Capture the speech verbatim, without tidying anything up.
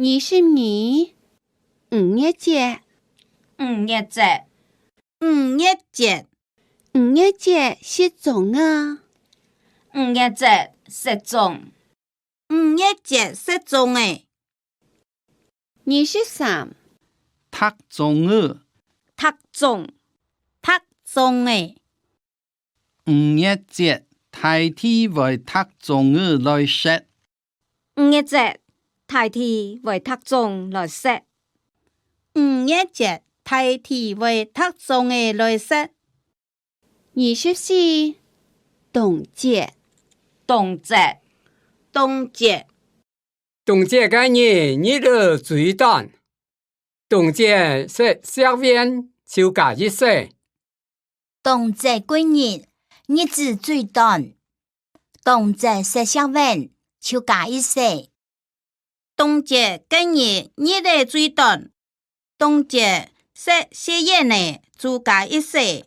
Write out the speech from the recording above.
二十二，五月節。五月節。五月節。五月節食粽仔。五月節食粽。五月節食粽仔。二十三，糴粽仔。糴粽。糴粽仔。 五月節，大體會糴粽仔來食。五月節，大體會糴粽來食。五月節，大體會糴粽仔來食。二十四，冬節。冬節。冬節。 冬節該日，日仔最短。冬節食食完，就加一歲。冬節該日，日仔最短。冬節食食完，就加一歲。冬節該日，日仔最短。 冬節食食完仔，就加一歲。